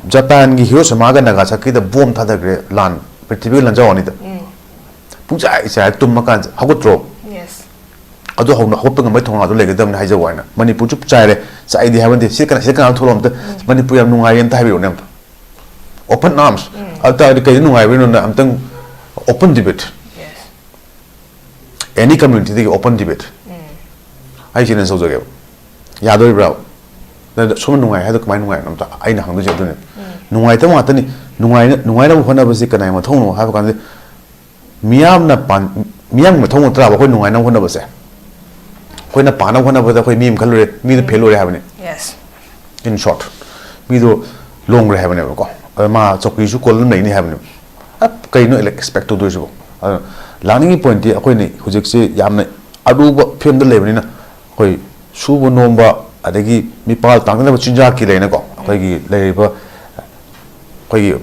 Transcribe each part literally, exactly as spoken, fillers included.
ꯖꯄꯥꯟꯒꯤ ꯍꯤꯔꯣꯁꯤꯃꯥꯒ ꯅꯥꯒꯥꯁꯥꯀꯤꯗ ꯕꯣꯝ ꯊꯥꯗꯈ꯭ꯔꯦ, ꯂꯥꯟ, ꯄ꯭ꯔꯤꯊꯤꯕꯤꯒ ꯂꯥꯟꯖꯥꯎ ꯑꯅꯤꯗ꯫ ꯄꯨꯡꯆꯥꯏ ꯆꯥꯏꯔ ꯇꯨꯝꯃꯀꯥꯟꯁꯤꯗ ꯍꯧꯒꯠꯇ꯭ꯔꯣ? Yes. ꯑꯗꯨ ꯍꯧꯅ ꯍꯧꯒꯠꯄ ꯉꯝꯕꯩ ꯊꯧꯅꯥꯗꯣ ꯂꯩꯒꯗꯕꯅꯤ ꯍꯥꯏꯖꯕ ꯋꯥꯅꯤ꯫ ꯃꯅꯤꯄꯨꯔ ꯆꯨꯞ ꯆꯥꯏꯔꯦ, ꯆꯥꯏꯗꯦ ꯍꯥꯏꯕ ꯅꯠꯇꯦ꯫ ꯁꯤꯗ ꯀꯅꯥ, ꯁꯤꯗ ꯀꯅꯥ ꯊꯣꯛꯂꯛꯑꯣ ꯑꯝꯇ, "ꯃꯅꯤꯄꯨꯔ ꯌꯥꯝ ꯅꯨꯡꯉꯥꯏꯔꯦ" ꯑꯝꯇ ꯍꯥꯏꯕꯤꯔꯛꯎꯅꯦ ꯑꯝꯇ꯫ Open arms. ꯑꯗꯨ ꯇꯥꯔꯗꯤ ꯀꯩꯗ ꯅꯨꯡꯉꯥꯏꯕꯩꯅꯣꯅ ꯑꯝꯇꯪ open debate. Yes. Any communityꯗꯒꯤ open debate. ꯑꯩ challenge ꯇꯧꯖꯒꯦꯕ꯫ ꯌꯥꯗꯣꯔꯤꯕ꯭ꯔꯥ? ꯅꯪ ꯁꯣꯝꯅ ꯅꯨꯡꯉꯥꯏ ꯍꯥꯏꯗꯣ ꯀꯃꯥꯏꯅ ꯅꯨꯡꯉꯥꯏꯅꯣ ꯑꯝꯇ ꯑꯩꯅ ꯍꯪꯗꯣꯏꯁꯦ ꯑꯗꯨꯅꯦ꯫ ꯅꯨꯡꯉꯥꯏꯇꯕ ꯉꯥꯛꯇꯅꯤ꯫ ꯅꯨꯡꯉꯥꯏꯅ-, ꯅꯨꯡꯉꯥꯏꯅꯕ ꯍꯣꯠꯅꯕꯁꯤ ꯀꯅꯥꯏ ꯃꯊꯧꯅꯣ ꯍꯥꯏꯕ ꯀꯥꯟꯗ ꯃꯤꯌꯥꯝꯅ ꯄꯥꯟ-, ꯃꯤꯌꯥꯝꯒꯤ ꯃꯊꯧ ꯅꯠꯇ꯭ꯔꯥꯕ ꯑꯩꯈꯣꯏ ꯅꯨꯡꯉꯥꯏꯅꯕ ꯍꯣꯠꯅꯕꯁꯦ? ꯑꯩꯈꯣꯏꯅ ꯄꯥꯅꯕ ꯍꯣꯠꯅꯕꯗ ꯑꯩꯈꯣꯏ ꯃꯤ ꯑꯃ ꯈꯜꯂꯨꯔꯦ, ꯃꯤꯗꯣ ꯐꯦꯜ ꯑꯣꯏꯔꯦ ꯍꯥꯏꯕꯅꯤ꯫ Yes. In short, ꯃꯤꯗꯣ ꯂꯣꯡꯈ꯭ꯔꯦ ꯍꯥꯏꯕꯅꯦꯕꯀꯣ꯫ ꯑꯗ ꯃꯥ ꯆꯧꯀ꯭ꯔꯤꯁꯨ ꯀꯣꯜ ꯑꯗꯨꯝ ꯂꯩꯅꯤ ꯍꯥꯏꯕꯅꯦꯕ꯫ ꯑ, ꯀꯩꯅꯣ ꯑꯦꯛꯁꯄꯦꯛ ꯇꯧꯗꯣꯏꯁꯤꯕꯣ? ꯑꯗꯨꯅ ꯂꯥꯛꯅꯤꯡꯉꯤ ꯄꯣꯏꯟꯠꯇꯤ ꯑꯩꯈꯣꯏꯅ ꯍꯧꯖꯤꯛꯁꯦ ꯌꯥꯝꯅ ꯑꯔꯨꯕ ꯐꯤꯕꯝꯗ ꯂꯩꯕꯅꯤꯅ ꯑꯩꯈꯣꯏ ꯁꯨꯕ ꯅꯣꯝꯕ ꯑꯗꯒꯤ ꯃꯤꯄꯥꯜ ꯇꯥꯡꯗꯅꯕ ꯆꯤꯟꯖꯥꯛꯀꯤ ꯂꯩꯅꯀꯣ, ꯑꯩꯈꯣꯏꯒꯤ ꯂꯩꯔꯤꯕ ꯑꯩꯈꯣꯏꯒꯤ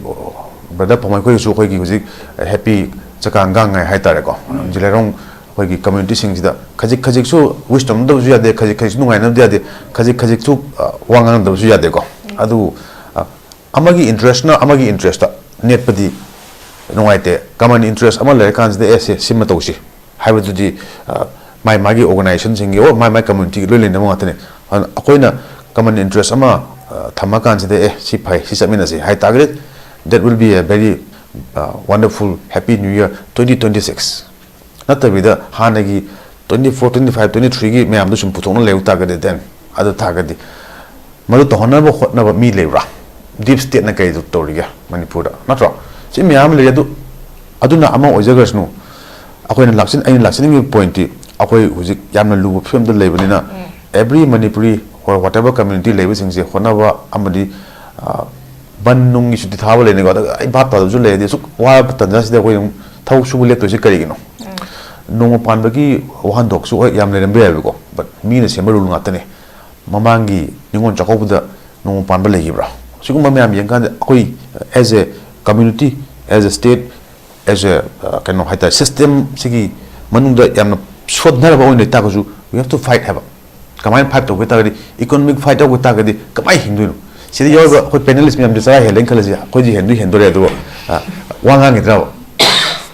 ꯕ꯭ꯔꯗꯔ ꯐꯃꯩꯈꯣꯏꯒꯤꯁꯨ ꯑꯩꯈꯣꯏꯒꯤ ꯍꯧꯖꯤꯛ ꯍꯦꯄꯤ ꯆꯀꯥꯡ ꯒꯥꯡꯉꯥꯏ ꯍꯥꯏꯇꯥꯔꯦꯀꯣ꯫ ꯖꯤꯂꯥꯏꯔꯣꯡ ꯑꯩꯈꯣꯏꯒꯤ ꯀꯝꯃ꯭ꯌꯨꯅꯤꯇꯤꯁꯤꯡꯁꯤꯗ ꯈꯖꯤꯛ ꯈꯖꯤꯛꯁꯨ ꯋꯤꯁ ꯇꯧꯅꯗꯕꯁꯨ ꯌꯥꯗꯦ, ꯈꯖꯤꯛ ꯈꯖꯤꯛꯁꯨ ꯅꯨꯡꯉꯥꯏꯅꯗꯕꯗꯤ ꯌꯥꯗꯦ, ꯈꯖꯤꯛ ꯈꯖꯤꯛꯁꯨ, ꯑ, ꯋꯥ ꯉꯥꯡꯅꯗꯕꯁꯨ ꯌꯥꯗꯦꯀꯣ꯫ ꯑꯗꯨꯕꯨ, ꯑ, ꯑꯃꯒꯤ ꯏꯟꯇꯔꯦꯁꯅ ꯑꯃꯒꯤ ꯏꯟꯇꯔꯦꯁꯇ ꯅꯦꯠꯄꯗꯤ ꯅꯨꯡꯉꯥꯏꯇꯦ꯫ ꯀꯃꯟ ꯏꯟꯇꯔꯦꯁ ꯑꯃ ꯂꯩꯔꯀꯥꯟꯁꯤꯗ, "ꯑꯦ, ꯁꯦ, ꯁꯤꯃ ꯇꯧꯁꯤ" ꯍꯥꯏꯕꯗꯨꯗꯤ, ꯑ, ꯃꯥꯏ ꯃꯥꯒꯤ ꯑꯣꯔꯒꯅꯥꯏꯖꯦꯁꯟꯁꯤꯡꯒꯤ, ꯑꯣꯔ ꯃꯥꯏ ꯃꯥꯏ ꯀꯝꯃ꯭ꯌꯨꯅꯤꯇꯤꯒꯤ ꯂꯣꯏ ꯂꯩꯅꯕ ꯉꯥꯛꯇꯅꯤ꯫ ꯑꯗꯨꯅ ꯑꯩꯈꯣꯏꯅ ꯀꯃꯟ ꯏꯟꯇꯔꯦꯁ ꯑꯃ, ꯑ, ꯊꯝꯃꯀꯥꯟꯁꯤꯗ, "ꯑꯦ, ꯁꯤ ꯐꯩ, ꯁꯤ ꯆꯠꯃꯤꯟꯅꯁꯤ" ꯍꯥꯏ ꯇꯥꯔꯒꯗꯤ, that will be a very, uh, wonderful, happy new year twenty twenty six꯫ ꯅꯠꯇꯕꯤꯗ ꯍꯥꯟꯅꯒꯤ twenty four, twenty five, twenty three ꯒꯤ ꯃꯌꯥꯝꯗꯣ ꯁꯨꯝ ꯄꯨꯊꯣꯛꯅ ꯂꯩꯕ ꯇꯥꯔꯒꯗꯤ, then ꯑꯗꯨ ꯇꯥꯔꯒꯗꯤ ꯃꯗꯨ ꯇꯧꯍꯟꯅꯕ ꯍꯣꯠꯅꯕ ꯃꯤ ꯂꯩꯕ꯭ꯔꯥ? ꯗꯤꯞ ꯁ꯭ꯇꯦꯠꯅ ꯀꯩ ꯇꯧꯔꯤꯒꯦ ꯃꯅꯤꯄꯨꯔꯗ, ꯅꯠꯇ꯭ꯔꯣ? ꯁꯤ ꯃꯌꯥꯝ ꯑꯃ ꯂꯩꯔꯦ꯫ ꯑꯗꯨ, ꯑꯗꯨꯅ ꯑꯃ ꯑꯣꯏꯖꯈ꯭ꯔꯁꯅꯨ, ꯑꯩꯈꯣꯏꯅ ꯂꯥꯛꯆ-, ꯑꯩꯅ ꯂꯥꯛꯆꯅꯤꯡꯉꯤꯕ ꯄꯣꯏꯟꯠꯇꯤ, ꯑꯩꯈꯣꯏ ꯍꯧꯖꯤꯛ ꯌꯥꯝꯅ ꯂꯨꯕ ꯐꯤꯕꯝꯗ ꯂꯩꯕꯅꯤꯅ, every Manipuri or whatever community ꯂꯩꯕꯁꯤꯡꯁꯦ ꯍꯣꯠꯅꯕ ꯑꯃꯗꯤ, ꯑ, ꯕꯟ ꯅꯨꯡꯒꯤ ꯁꯨꯇꯤ ꯊꯥꯕ ꯂꯩꯅꯤꯀꯣ꯫ ꯑꯗ ꯑꯩ ꯚꯥꯞ ꯇꯥꯗꯕꯁꯨ ꯂꯩ꯫ ꯍꯥꯏꯗꯤ ꯑꯁꯨꯛ ꯋꯥꯔꯕ ꯇꯥꯟꯖꯥꯁꯤꯗ ꯑꯩꯈꯣꯏ ꯑꯃꯨꯛ ꯊꯕꯛ ꯁꯨꯕ ꯂꯦꯞꯇꯣꯏꯁꯦ ꯀꯔꯤꯒꯤꯅꯣ? ꯅꯣꯡꯃ ꯄꯥꯟꯕꯒꯤ ꯋꯥꯍꯟꯊꯣꯛꯁꯨ ꯍꯣꯏ ꯌꯥꯝ ꯂꯩꯔꯝꯕ ꯌꯥꯏꯕꯀꯣ, but ꯃꯤꯅ ꯁꯦꯝꯕ ꯔꯨꯜ ꯉꯥꯛꯇꯅꯦ꯫ ꯃꯃꯥꯡꯒꯤ ꯅꯤꯉꯣꯜ ꯆꯥꯛꯀꯧꯕꯗ ꯅꯣꯡꯃ ꯄꯥꯟꯕ ꯂꯩꯈꯤꯕ꯭ꯔꯥ? ꯁꯤꯒꯨꯝꯕ ꯃꯌꯥꯝ ꯌꯦꯡꯀꯥꯟꯗ ꯑꯩꯈꯣꯏ as a community, as a state, as a, ꯑ, ꯀꯩꯅꯣ ꯍꯥꯏꯇꯥꯔꯦ, system ꯁꯤꯒꯤ ꯃꯅꯨꯡꯗ ꯌꯥꯝꯅ ꯁꯣꯟꯊꯔꯕ ꯑꯣꯏꯅ ꯂꯩꯇꯥꯔꯒꯁꯨ, we have to fight ꯍꯥꯏꯕ꯫ ꯀꯃꯥꯏꯅ fight ꯇꯧꯒꯦ ꯇꯥꯔꯒꯗꯤ, economic fight ꯇꯧꯒꯦ ꯇꯥꯔꯒꯗꯤ ꯀꯃꯥꯏꯅ ꯍꯤꯡꯗꯣꯏꯅꯣ? ꯁꯤꯗ ꯌꯥꯎꯔꯤꯕ ꯑꯩꯈꯣꯏ ꯄꯦꯅꯦꯂꯤꯁ ꯃꯌꯥꯝꯁꯦ ꯆꯔꯥ ꯍꯦꯜꯂꯦꯅ ꯈꯜꯂꯁꯤ, ꯑꯩꯈꯣꯏꯗꯤ ꯍꯦꯟꯗꯤ ꯍꯦꯟꯗꯣꯔꯦ, ꯑꯗꯨꯕꯨ, ꯑ, ꯋꯥ ꯉꯥꯡꯈꯤꯗ꯭ꯔꯕ?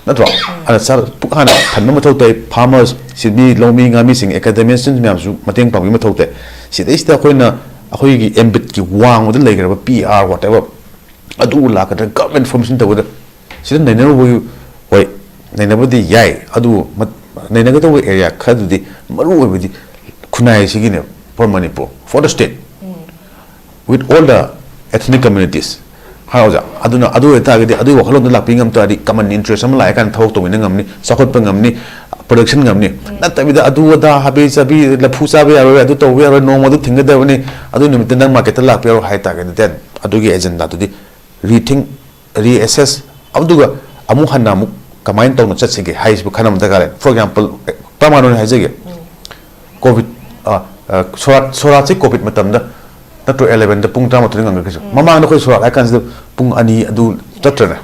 ꯅꯠꯇ꯭ꯔꯣ? ꯑꯗ ꯆꯥꯔ ꯄꯨꯛ ꯍꯥꯟꯅ ꯊꯟꯕ ꯃꯊꯧ ꯇꯥꯏ꯫ ꯐꯥꯔꯃꯔꯁ, ꯁꯤꯟꯃꯤ, ꯂꯧꯃꯤ, ꯉꯥꯃꯤꯁꯤꯡ, ꯑꯦꯀꯥꯗꯦꯃꯤꯁꯤꯌꯟ ꯃꯌꯥꯝꯁꯨ ꯃꯇꯦꯡ ꯄꯥꯡꯕꯒꯤ ꯃꯊꯧ ꯇꯥꯏ꯫ ꯁꯤꯗꯩꯁꯤꯗ ꯑꯩꯈꯣꯏꯅ ꯑꯩꯈꯣꯏꯒꯤ ꯑꯦꯝꯕꯤꯠꯀꯤ ꯋꯥꯡꯃꯗ ꯂꯩꯈ꯭ꯔꯕ ꯄꯤ ꯑꯥꯔ, whatever, ꯑꯗꯨ ꯂꯥꯛꯀꯗ꯭ꯔꯥ, ꯒꯚꯔꯟꯃꯦꯟ ꯐꯣꯔꯃꯦꯁꯟ ꯇꯧꯒꯗ꯭ꯔꯥ, ꯁꯤꯗ ꯅꯩꯅꯔꯨꯕꯒꯤ, ꯍꯣꯏ, ꯅꯩꯅꯕꯗꯤ ꯌꯥꯏ, ꯑꯗꯨꯕꯨ ꯃꯠ-, ꯅꯩꯅꯒꯗꯧꯕ ꯑꯦꯔꯤꯌꯥ ꯈꯔꯗꯨꯗꯤ, ꯃꯔꯨ ꯑꯣꯏꯕꯗꯤ ꯈꯨꯟꯅꯥꯏ ꯑꯁꯤꯒꯤꯅꯦ, for Manipur, for the state, with all the ethnic communities, ꯍꯥꯏ ꯑꯣꯖꯥ? ꯑꯗꯨꯅ ꯑꯗꯨ ꯑꯣꯏꯇꯥꯔꯒꯗꯤ, ꯑꯗꯨꯒꯤ ꯋꯥꯈꯜꯂꯣꯟꯗ ꯂꯥꯛꯄꯤ ꯉꯝ ꯇꯥꯔꯗꯤ, ꯀꯃꯟ ꯏꯟꯇꯔꯦꯁ ꯑꯃ ꯂꯥꯛꯑꯦ ꯀꯥꯟꯗ ꯊꯕꯛ ꯇꯧꯃꯤꯟꯅ ꯉꯝꯅꯤ, ꯆꯥꯎꯈꯠꯄ ꯉꯝꯅꯤ, ꯄ꯭ꯔꯗꯛꯁꯟ ꯉꯝꯅꯤ꯫ ꯅꯠꯇꯕꯤꯗ ꯑꯗꯨ ꯑꯗꯥ ꯍꯥꯕꯤ ꯆꯥꯕꯤ, ꯂꯐꯨ ꯆꯥꯕ ꯌꯥꯔꯣꯏ, ꯑꯗꯨ ꯇꯧꯕ ꯌꯥꯔꯣꯏ, ꯅꯣꯡꯃ ꯑꯗꯨ ꯊꯤꯡꯒꯗꯕꯅꯤ, ꯑꯗꯨ ꯅꯨꯃꯤꯠꯇ ꯅꯪ ꯃꯥꯔꯀꯦꯠꯇ ꯂꯥꯛꯄ ꯌꯥꯔꯣꯏ ꯍꯥꯏ ꯇꯥꯔꯒꯗꯤ, then ꯑꯗꯨꯒꯤ ꯑꯦꯖꯦꯟꯗꯥꯗꯨꯗꯤ ꯔꯤꯊꯤꯡ, ꯔꯤꯑꯦꯁꯦꯁ, ꯑꯗꯨꯒ ꯑꯃꯨꯛ ꯍꯟꯅ ꯑꯃꯨꯛ ꯀꯃꯥꯏꯅ ꯇꯧꯅ ꯆꯠꯁꯤꯒꯦ ꯍꯥꯏꯁꯤꯕꯨ ꯈꯟꯅꯕ ꯗꯔꯀꯥꯔ ꯂꯩ꯫ For example, ꯄ꯭ꯔꯃꯥꯟ ꯑꯣꯏꯅ ꯍꯥꯏꯖꯒꯦ, ꯀꯣꯚꯤꯗ, ꯑ, ꯑ, ꯁꯣꯔꯥꯠ, ꯁꯣꯔꯥꯠꯁꯤ ꯀꯣꯚꯤꯗ ꯃꯇꯝꯗ ꯅꯠꯇ꯭ꯔꯣ, ꯑꯦꯂꯦꯚꯦꯟꯗ ꯄꯨꯡ ꯇꯔꯥꯃꯥꯊꯣꯏꯗ ꯉꯝꯒꯈ꯭ꯔꯤꯁꯦ? ꯃꯃꯥꯡꯗ ꯑꯩꯈꯣꯏ ꯁꯣꯔꯥꯠ ꯍꯥꯏ ꯀꯥꯟꯁꯤꯗ ꯄꯨꯡ ꯑꯅꯤ ꯑꯗꯨ ꯆꯠꯇ꯭ꯔꯅꯦ?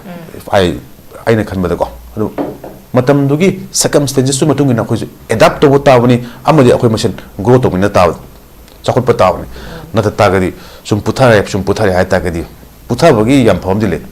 ꯑꯩ, ꯑꯩꯅ ꯈꯟꯕꯗꯀꯣ꯫ ꯑꯗꯨ ꯃꯇꯝꯗꯨꯒꯤ ꯁꯔꯀꯝꯁꯇꯦꯟꯁꯦꯁꯇꯨ ꯃꯇꯨꯡ ꯏꯟꯅ ꯑꯩꯈꯣꯏꯁꯨ ꯑꯦꯗꯥꯞ ꯇꯧꯕ ꯇꯥꯕꯅꯤ, ꯑꯃꯗꯤ ꯑꯩꯈꯣꯏ ꯃꯁꯦꯟ ꯒ꯭ꯔꯣ ꯇꯧꯃꯤꯟꯅ ꯇꯥꯕꯅꯤ, ꯆꯥꯎꯈꯠꯄ ꯇꯥꯕꯅꯤ꯫ ꯅꯠꯇ ꯇꯥꯔꯒꯗꯤ ꯁꯨꯝ ꯄꯨꯊꯔꯦ, ꯁꯨꯝ ꯄꯨꯊꯔꯦ ꯍꯥꯏ ꯇꯥꯔꯒꯗꯤ, ꯄꯨꯊꯕꯒꯤ ꯌꯥꯝ ꯐꯕ ꯑꯃꯗꯤ ꯂꯩ,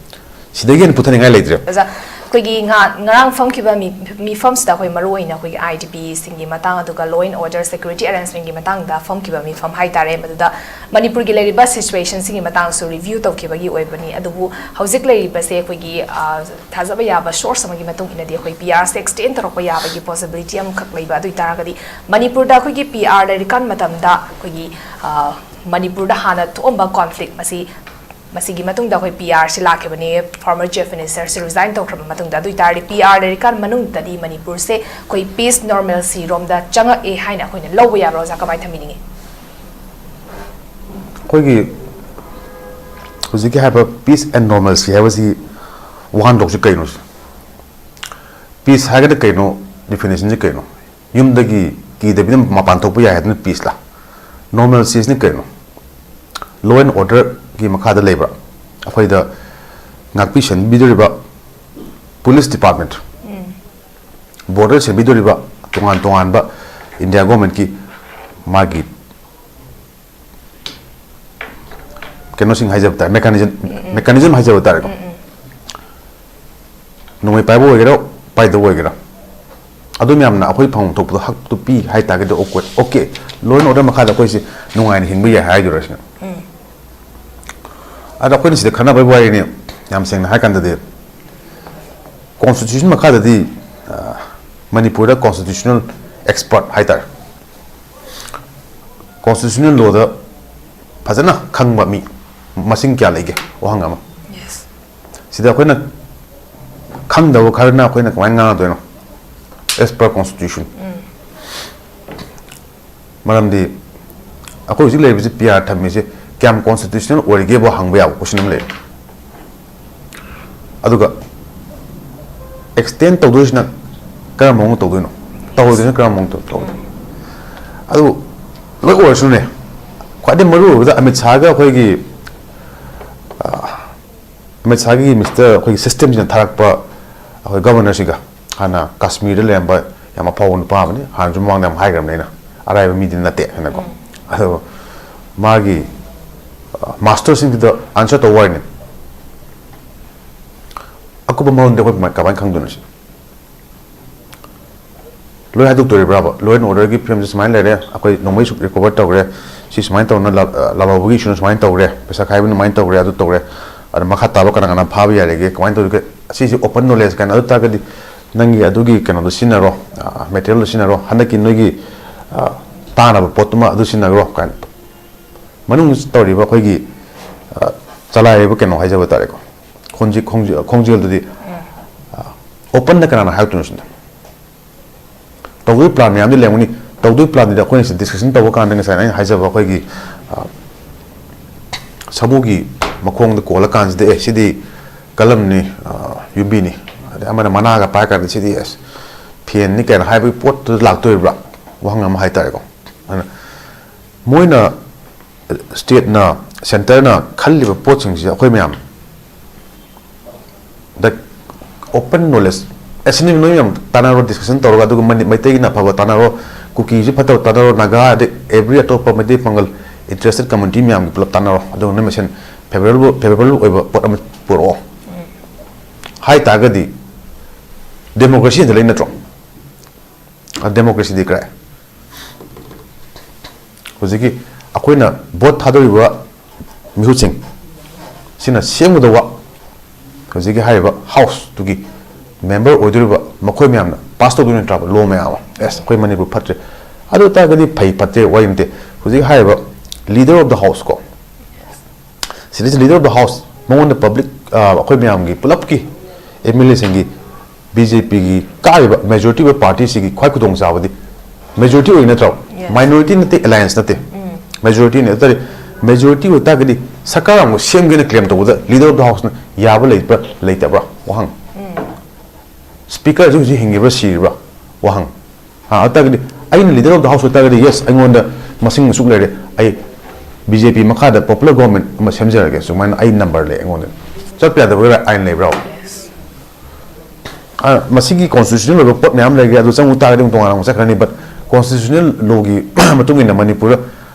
ꯁꯤꯗꯒꯤ ꯍꯦꯟꯅ ꯄꯨꯊꯅꯤꯡꯉꯥꯏ ꯂꯩꯇ꯭ꯔꯦ꯫ ꯑꯣꯖꯥ, ꯑꯩꯈꯣꯏꯒꯤ ꯉꯍꯥꯟ, ꯉꯔꯥꯡ ꯐꯝꯈꯤꯕ ꯃꯤ-, ꯃꯤꯐꯝꯁꯤꯗ ꯑꯩꯈꯣꯏ ꯃꯔꯨ ꯑꯣꯏꯅ ꯑꯩꯈꯣꯏꯒꯤ ꯑꯥꯏ ꯗꯤ ꯄꯤꯁꯤꯡꯒꯤ ꯃꯇꯥꯡ, ꯑꯗꯨꯒ law and order, security arrangementꯀꯤ ꯃꯇꯥꯡꯗ ꯐꯝꯈꯤꯕ ꯃꯤꯐꯝ ꯍꯥꯏꯇꯥꯔꯦ꯫ ꯃꯗꯨꯗ ꯃꯅꯤꯄꯨꯔꯒꯤ ꯂꯩꯔꯤꯕ ꯁꯤꯆꯨꯋꯦꯁꯟꯁꯤꯡꯒꯤ ꯃꯇꯥꯡꯁꯨ ꯔꯤꯚ꯭ꯌꯨ ꯇꯧꯈꯤꯕꯒꯤ ꯑꯣꯏꯕꯅꯤ꯫ ꯑꯗꯨꯕꯨ ꯍꯧꯖꯤꯛ ꯂꯩꯔꯤꯕꯁꯦ ꯑꯩꯈꯣꯏꯒꯤ, ꯑ, ꯊꯥꯖꯕ ꯌꯥꯕ ꯁꯣꯔꯁ ꯑꯃꯒꯤ ꯃꯇꯨꯡ ꯏꯟꯅꯗꯤ ꯑꯩꯈꯣꯏ ꯄꯤ ꯑꯥꯔꯁꯦ ꯑꯦꯛꯁꯇꯦꯟ ꯇꯧꯔꯛꯄ ꯌꯥꯕꯒꯤ ꯄꯣꯁꯤꯕꯤꯂꯤꯇꯤ ꯑꯃꯈꯛ ꯂꯩꯕ꯫ ꯑꯗꯨ ꯑꯣꯏ ꯇꯥꯔꯒꯗꯤ ꯃꯅꯤꯄꯨꯔꯗ ꯑꯩꯈꯣꯏꯒꯤ ꯄꯤ ꯑꯥꯔ ꯂꯩꯔꯤꯀꯥꯟ ꯃꯇꯝꯗ ꯑꯩꯈꯣꯏꯒꯤ, ꯑ, ꯃꯅꯤꯄꯨꯔꯗ ꯍꯥꯟꯅ ꯊꯣꯛꯑꯝꯕ ꯀꯣꯟꯐ꯭ꯂꯤꯛ ꯑꯁꯤ, ꯃꯁꯤꯒꯤ ꯃꯇꯨꯡꯗ ꯑꯩꯈꯣꯏ ꯄꯤ ꯑꯥꯔꯁꯤ ꯂꯥꯛꯈꯤꯕꯅꯤ, ꯐꯣꯔꯃꯔ ꯆꯤꯐ ꯃꯤꯅꯤꯁꯇꯔꯁꯤ ꯔꯤꯖꯥꯏꯟ ꯇꯧꯈ꯭ꯔꯕ ꯃꯇꯨꯡꯗ꯫ ꯑꯗꯨ ꯑꯣꯏ ꯇꯥꯔꯗꯤ ꯄꯤ ꯑꯥꯔ ꯂꯩꯔꯤꯀꯥꯟ ꯃꯅꯨꯡꯗꯗꯤ ꯃꯅꯤꯄꯨꯔꯁꯦ ꯑꯩꯈꯣꯏ ꯄꯤꯁ ꯅꯣꯔꯃꯦꯜꯁꯤ ꯔꯣꯝꯗ ꯆꯪꯉꯛꯑꯦ ꯍꯥꯏꯅ ꯑꯩꯈꯣꯏꯅ ꯂꯧꯕ ꯌꯥꯕ꯭ꯔꯥ, ꯑꯣꯖꯥ? ꯀꯃꯥꯏꯅ ꯊꯝꯕꯤꯅꯤꯡꯉꯤ? ꯑꯩꯈꯣꯏꯒꯤ ꯍꯧꯖꯤꯛꯀꯤ ꯍꯥꯏꯕ peace and normalcy ꯍꯥꯏꯕꯁꯤ ꯋꯥꯍꯟꯊꯣꯛꯁꯤ ꯀꯩꯅꯣ? ꯄꯤꯁ ꯍꯥꯏꯔꯒꯅ ꯀꯩꯅꯣ? ꯗꯤꯐꯤꯅꯤꯁꯟꯁꯤ ꯀꯩꯅꯣ? ꯌꯨꯝꯗꯒꯤ ꯀꯤꯗꯕꯤꯗ ꯃꯄꯥꯟ ꯊꯣꯛꯄ ꯌꯥꯏ ꯍꯥꯏꯗꯅ ꯄꯤꯁꯂ? ꯅꯣꯔꯃꯦꯜꯁꯤꯁꯤꯅ ꯀꯩꯅꯣ? Law and orderꯒꯤ ꯃꯈꯥꯗ ꯂꯩꯕ, ꯑꯩꯈꯣꯏꯗ ꯉꯥꯛꯄꯤ ꯁꯦꯟꯕꯤꯗꯧꯔꯤꯕ ꯄꯨꯂꯤꯁ ꯗꯤꯄꯥꯔꯠꯃꯦꯟ, ꯕꯣꯔꯗꯔ ꯁꯦꯝꯕꯤꯗꯧꯔꯤꯕ ꯇꯣꯉꯥꯟ ꯇꯣꯉꯥꯟꯕ ꯏꯟꯗꯤꯌꯥ ꯒꯣꯔꯃꯦꯟꯠꯀꯤ ꯃꯥꯒꯤ ꯀꯩꯅꯣꯁꯤꯡ ꯍꯥꯏꯖꯕ ꯇꯥꯔꯦ, mechanism, mechanism ꯍꯥꯏꯖꯕ ꯇꯥꯔꯦꯀꯣ꯫ ꯅꯣꯡꯃꯩ ꯄꯥꯏꯕ ꯑꯣꯏꯒꯦꯔꯥ, ꯄꯥꯏꯗꯕ ꯑꯣꯏꯒꯦꯔꯥ, ꯑꯗꯨ ꯃꯌꯥꯝꯅ ꯑꯩꯈꯣꯏ ꯐꯪꯐꯝ ꯊꯣꯛꯄꯗꯣ ꯍꯛꯇꯨ ꯄꯤ ꯍꯥꯏ ꯇꯥꯔꯒꯗꯤ, okay, okay, law and order ꯃꯈꯥꯗ ꯑꯩꯈꯣꯏꯁꯦ ꯅꯨꯡꯉꯥꯏꯅ ꯍꯤꯡꯕ ꯌꯥꯏ ꯍꯥꯏꯗꯣꯏꯔꯥ ꯁꯤꯅ? ꯑꯗ ꯑꯩꯈꯣꯏꯅ ꯁꯤꯗ ꯈꯟꯅꯕꯒꯤ ꯋꯥꯔꯤꯅꯤ꯫ ꯌꯥꯝ ꯁꯦꯡꯅ ꯍꯥꯏ ꯀꯥꯟꯗꯗꯤ, constitution ꯃꯈꯥꯗꯗꯤ, ꯑ, ꯃꯅꯤꯄꯨꯔꯗ constitutional expert ꯍꯥꯏꯇꯥꯔꯦ, constitutional lawꯗ ꯐꯖꯅ ꯈꯪꯕ ꯃꯤ ꯃꯁꯤꯡ ꯀꯌꯥ ꯂꯩꯒꯦ? ꯋꯥꯍꯪ ꯑꯃ꯫ Yes. ꯁꯤꯗ ꯑꯩꯈꯣꯏꯅ ꯈꯪꯗꯕ ꯈꯔꯅ ꯑꯩꯈꯣꯏꯅ ꯀꯃꯥꯏꯅ ꯉꯥꯡꯅꯗꯣꯏꯅꯣ? As per constitution. ꯃꯔꯝꯗꯤ ꯑꯩꯈꯣꯏ ꯍꯧꯖꯤꯛ ꯂꯩꯔꯤꯕꯁꯤ, ꯄꯤ ꯑꯥꯔ ꯊꯝꯃꯤꯁꯦ ꯀꯌꯥꯝ constitutional ꯑꯣꯏꯔꯤꯒꯦꯕꯨ ꯍꯪꯕ ꯌꯥꯕ question ꯑꯃ ꯂꯩꯔꯦ꯫ ꯑꯗꯨꯒ extend ꯇꯧꯗꯣꯏꯁꯤꯅ ꯀꯔꯝꯕ ꯃꯑꯣꯡꯗ ꯇꯧꯗꯣꯏꯅꯣ? ꯇꯧꯔꯣꯏꯗꯣꯏꯁꯤꯅ ꯀꯔꯝꯕ ꯃꯑꯣꯡꯗ ꯇꯧꯗꯣꯏꯅꯣ? ꯑꯗꯨ ꯂꯣꯏ ꯑꯣꯏꯔꯁꯨꯅꯦ, ꯈ꯭ꯋꯥꯏꯗꯒꯤ ꯃꯔꯨ ꯑꯣꯏꯕꯗ ꯑꯃꯤꯠ ꯁꯥꯍꯒ ꯑꯩꯈꯣꯏꯒꯤ, ꯑ, ꯑꯃꯤꯠ ꯁꯥꯍꯒꯤ ꯃꯤꯁꯇꯔ ꯑꯩꯈꯣꯏꯒꯤ systemꯁꯤꯅ ꯊꯥꯔꯛꯄ ꯑꯩꯈꯣꯏ governorꯁꯤꯒ, ꯍꯥꯟꯅ ꯀꯥꯁꯃꯤꯔꯗ ꯂꯩꯔꯝꯕ ꯌꯥꯝ ꯑꯐꯥꯎꯕ ꯅꯨꯄꯥ ꯑꯃꯅꯤ, ꯍꯥꯟꯅꯁꯨ ꯃꯃꯥꯡꯗ ꯌꯥꯝ ꯍꯥꯏꯈ꯭ꯔꯕꯅꯤ ꯑꯩꯅ, ꯑꯔꯥꯏꯕ ꯃꯤꯗꯤ ꯅꯠꯇꯦ ꯍꯥꯏꯅꯀꯣ꯫ ꯑꯗꯣ ꯃꯥꯒꯤ, ꯑ, ꯃꯥꯁꯇꯔꯁꯤꯡꯗꯨꯗ answer ꯇꯧꯕ ꯋꯥꯔꯤꯅꯤ꯫ ꯑꯀꯨꯞꯄ ꯃꯔꯣꯟꯗꯤ ꯑꯩꯈꯣꯏ ꯀꯃꯥꯏ-, ꯀꯃꯥꯏꯅ ꯈꯪꯗꯣꯏꯅꯣ ꯁꯤ? ꯂꯣꯏ ꯍꯥꯏꯗꯣꯛꯇꯣꯔꯤꯕ꯭ꯔꯥꯕ? Law and orderꯒꯤ ꯐꯤꯕꯝꯁꯦ ꯁꯨꯃꯥꯏꯅ ꯂꯩꯔꯦ, ꯑꯩꯈꯣꯏ ꯅꯣꯡꯃꯩ ꯁꯨꯛ recover ꯇꯧꯔꯦ, ꯁꯤ ꯁꯨꯃꯥꯏꯅ ꯇꯧꯅ ꯂꯥ-, ꯑ, ꯂꯥꯜꯍꯧꯕꯒꯤ ꯏꯁꯨꯅ ꯁꯨꯃꯥꯏꯅ ꯇꯧꯔꯦ, ꯄꯩꯁꯥ ꯈꯥꯏꯕꯅ ꯑꯗꯨꯃꯥꯏꯅ ꯇꯧꯔꯦ, ꯑꯗꯨ ꯇꯧꯔꯦ, ꯑꯗ ꯃꯈꯥ ꯇꯥꯕ ꯀꯅꯥ ꯀꯅꯥ ꯐꯥꯕ ꯌꯥꯔꯤꯒꯦ, ꯀꯃꯥꯏꯅ ꯇꯧꯔꯤꯒꯦ, ꯑꯁꯤꯁꯦ open knowledge ꯀꯥꯏꯅ꯫ ꯑꯗꯨ ꯇꯥꯔꯒꯗꯤ ꯅꯪꯒꯤ ꯑꯗꯨꯒꯤ ꯀꯩꯅꯣꯗꯣ ꯁꯤꯖꯤꯟꯅꯔꯣ, ꯑ, materialꯗꯣ ꯁꯤꯖꯤꯟꯅꯔꯣ, ꯍꯟꯗꯛꯀꯤ ꯅꯣꯏꯒꯤ, ꯑ, ꯇꯥꯅꯕ ꯄꯣꯠꯇꯨꯃ ꯑꯗꯨ ꯁꯤꯖꯤꯟꯅꯈ꯭ꯔꯣ ꯀꯥꯏꯅ꯫ ꯃꯅꯨꯡꯗ ꯇꯧꯔꯤꯕ ꯑꯩꯈꯣꯏꯒꯤ, ꯑ, ꯆꯂꯥꯏꯔꯤꯕ ꯀꯩꯅꯣ ꯍꯥꯏꯖꯕ ꯇꯥꯔꯦꯀꯣ, ꯈꯣꯡꯖꯦ-, ꯈꯣꯡꯖꯦ-, ꯈꯣꯡꯖꯦꯜꯗꯨꯗꯤ, ꯑ, openꯗ ꯀꯅꯥꯅ ꯍꯥꯏꯔꯛꯇꯣꯏꯅꯣ ꯁꯤꯗ? ꯇꯧꯗꯣꯏ plan ꯃꯌꯥꯝꯗꯤ ꯂꯩꯔꯝꯒꯅꯤ꯫ ꯇꯧꯗꯣꯏ planꯗꯨꯗꯤ ꯑꯩꯈꯣꯏꯅ ꯁꯤꯗ discussion ꯇꯧꯕ ꯀꯥꯟꯗ ꯉꯁꯥꯏ ꯑꯩꯅ ꯍꯥꯏꯖꯕ ꯑꯩꯈꯣꯏꯒꯤ, ꯑ, ꯁꯥꯃꯨꯒꯤ ꯃꯈꯣꯡꯗ ꯀꯣꯜꯂꯀꯥꯟꯁꯤꯗ, "ꯑꯦ, ꯁꯤꯗꯤ ꯀꯂꯝꯅꯤ, ꯑ, ꯌꯨꯝꯕꯤꯅꯤ", ꯑꯗꯩ ꯑꯃꯅ ꯃꯅꯥꯒ ꯄꯥꯏꯔꯀꯥꯟꯗ, "ꯁꯤꯗꯤ, ꯑꯁ, ꯐꯦꯟꯅꯤ" ꯀꯥꯏꯅ ꯍꯥꯏꯕꯒꯤ ꯄꯣꯠꯇꯨꯗ ꯂꯥꯛꯇꯣꯔꯤꯕ꯭ꯔꯥ? ꯋꯥꯍꯪ ꯑꯃ ꯍꯥꯏꯇꯥꯔꯦꯀꯣ꯫ ꯑꯗꯨꯅ ꯃꯣꯏꯅ, stateꯅ, centreꯅ ꯈꯜꯂꯤꯕ ꯄꯣꯠꯁꯤꯡꯁꯦ ꯑꯩꯈꯣꯏ ꯃꯌꯥꯝ ꯗ open knowledge, ꯑꯦ, ꯁꯤꯅꯤ ꯅꯣꯏ ꯃꯌꯥꯝ ꯇꯥꯟꯅꯔꯣ, discussion ꯇꯧꯔꯒ, ꯑꯗꯨꯒ ꯃꯅꯤ-, ꯃꯩꯇꯩꯒꯤꯅ ꯑꯐꯕ ꯇꯥꯟꯅꯔꯣ, ꯀꯨꯀꯤꯁꯤ ꯐꯠꯇꯕ ꯇꯥꯟꯅꯔꯣ, ꯅꯥꯒꯥ, ꯑꯗꯩ every ꯑꯇꯣꯞꯄ ꯃꯩꯇꯩ ꯄꯥꯉꯜ, interested community ꯃꯌꯥꯝꯒꯤ ꯄꯨꯂꯞ ꯇꯥꯟꯅꯔꯣ, ꯑꯗꯨꯒ ꯅꯣꯏ ꯃꯁꯦꯟ favorable, favorable ꯑꯣꯏꯕ ꯄꯣꯠ ꯑꯃ ꯄꯨꯔꯛꯑꯣ ꯍꯥꯏ ꯇꯥꯔꯒꯗꯤ democracy ꯍꯦꯟꯖꯜꯂꯛꯏ ꯅꯠꯇ꯭ꯔꯣ? ꯑ, democracy ꯗꯤ ꯀꯔꯥꯏ? ꯍꯧꯖꯤꯛꯀꯤ ꯑꯩꯈꯣꯏꯅ vote ꯊꯥꯗꯧꯔꯤꯕ ꯃꯤꯍꯨꯠꯁꯤꯡ ꯁꯤꯅ ꯁꯦꯝꯒꯗꯧꯕ ꯍꯧꯖꯤꯛꯀꯤ ꯍꯥꯏꯔꯤꯕ house ꯇꯨꯒꯤ member ꯑꯣꯏꯗꯣꯔꯤꯕ ꯃꯈꯣꯏ ꯃꯌꯥꯝꯅ pass ꯇꯧꯗꯣꯏ ꯅꯠꯇ꯭ꯔꯕ law ꯃꯌꯥꯝ ꯑꯃ? ꯑꯦꯁ, ꯑꯩꯈꯣꯏ ꯃꯅꯤꯄꯨꯔ ꯐꯠꯇ꯭ꯔꯦ, ꯑꯗꯨ ꯑꯣꯏꯇꯥꯔꯒꯗꯤ ꯐꯩ ꯐꯠꯇꯦ ꯋꯥꯔꯤ ꯅꯠꯇꯦ꯫ ꯍꯧꯖꯤꯛ ꯍꯥꯏꯔꯤꯕ leader of the house ꯀꯣ, ꯁꯤꯗꯩꯁꯤ leader of the house ꯃꯉꯣꯟꯗ public, ꯑ, ꯑꯩꯈꯣꯏ ꯃꯌꯥꯝꯒꯤ ꯄꯨꯂꯞꯀꯤ M L A ꯁꯤꯡꯒꯤ B J P ꯒꯤ ꯀꯥꯔꯤꯕ majority ꯑꯣꯏꯕ party ꯁꯤꯒꯤ ꯈ꯭ꯋꯥꯏ ꯈꯨꯗꯣꯡꯆꯥꯕꯗꯤ majority ꯑꯣꯏ ꯅꯠꯇ꯭ꯔꯣ? Yes. Minority ꯅꯠꯇꯦ, alliance ꯅꯠꯇꯦ, majority ꯅꯤ꯫ ꯑꯗꯨ ꯇꯥꯔꯗꯤ majority ꯑꯣꯏ ꯇꯥꯔꯒꯗꯤ ꯁꯔꯀꯥꯔ ꯑꯃꯨꯛ ꯁꯦꯝꯒꯦꯅ claim ꯇꯧꯕꯗ leader of the house ꯅ ꯌꯥꯕ ꯂꯩꯕ꯭ꯔꯥ ꯂꯩꯇꯕ꯭ꯔꯥ? ꯋꯥꯍꯪ꯫ Speaker ꯁꯤ ꯍꯧꯖꯤꯛ ꯍꯤꯡꯉꯤꯕ꯭ꯔꯥ ꯁꯤꯔꯤꯕ꯭ꯔꯥ? ꯋꯥꯍꯪ꯫ ꯑꯥ, ꯑꯗꯨ ꯇꯥꯔꯒꯗꯤ ꯑꯩꯅ leader of the house ꯑꯣꯏ ꯇꯥꯔꯒꯗꯤ, yes, ꯑꯩꯉꯣꯟꯗ ꯃꯁꯤꯡ ꯑꯁꯨꯛ ꯂꯩꯔꯦ, ꯑꯩ B J P ꯃꯈꯥꯗ popular government ꯑꯃ ꯁꯦꯝꯖꯔꯒꯦ, ꯁꯨꯃꯥꯏꯅ ꯑꯩ number ꯂꯩ ꯑꯩꯉꯣꯟꯗ꯫ ꯆꯠꯄ ꯌꯥꯗꯕꯒꯤ ꯑꯥꯏꯟ ꯂꯩꯕ꯭ꯔꯣ? ꯑ, ꯃꯁꯤꯒꯤ constitutional ꯑꯣꯏꯕ ꯄꯣꯠ ꯃꯌꯥꯝ ꯂꯩꯈ꯭ꯔꯦ, ꯑꯗꯨ ꯆꯪꯉꯨ ꯇꯥꯔꯒꯗꯤ ꯑꯃꯨꯛ ꯇꯣꯉꯥꯟꯅ ꯑꯃꯨꯛ ꯆꯠꯈ꯭ꯔꯅꯤ꯫ But constitutional law ꯒꯤ ꯃꯇꯨꯡ ꯏꯟꯅ ꯃꯅꯤꯄꯨꯔꯗ,